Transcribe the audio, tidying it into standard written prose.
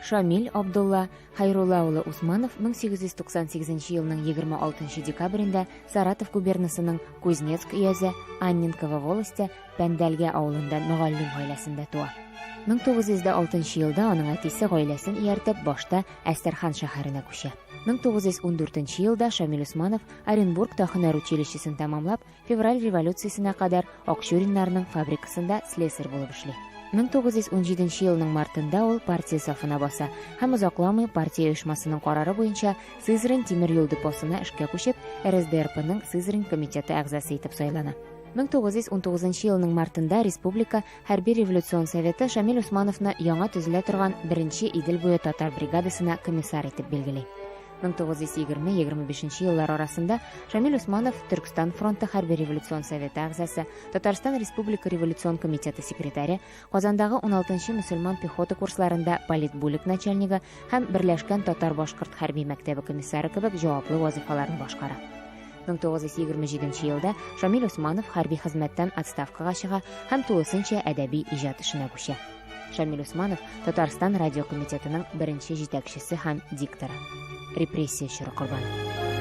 Шамил Абдулла Хәйрулла улы Усманов 1898 елның 26 декабрендә Саратов губернасының Кузнецк өязе Анненково волосте Пәндәлгә авылында мөгаллим гаиләсендә туа. 1906 елда аның әтисе гаиләсен ияртеп башта Әстерхан шәһәренә күчә. 1914 елда Шамил Усманов Оренбургта һөнәр училищесын тәмамлап, Февраль революциясенә кадәр Акчуриннарның фабрикасында слесарь булып эшли. 1917 елның мартында ул партия сафына баса һәм озакламый партия оешмасының карары буенча Сызрань тимер юл депосына эшкә күчеп, РСДРПның Сызрань комитеты әгъзасы итеп сайлана. 1919 елның мартында республика Хәрби революцион советы Шамил Усмановны яңа төзелә торган беренче Идел буе татар бригадасына комиссар итеп билгели. 1920-25 еллар арасында Шамил Усманов Төркстан фронты хәрби революцион советы әгъзасы, Татарстан Республика революцион комитеты секретаре, Казандагы 16 мөселман пехота курсларында политбүлек начальнигы һәм Берләшкән татар-башкорт хәрби мәктәбе комиссары кебек җаваплы вазыйфаларны башкара. 1927 елда Шамил Усманов хәрби хезмәттән отставкага чыга һәм тулысынча әдәби иҗат эшенә күчә. Шамил Усманов Татарстан радио комитетының беренче җитәкчесе һәм дикторы. Репрессия чоры корбаны.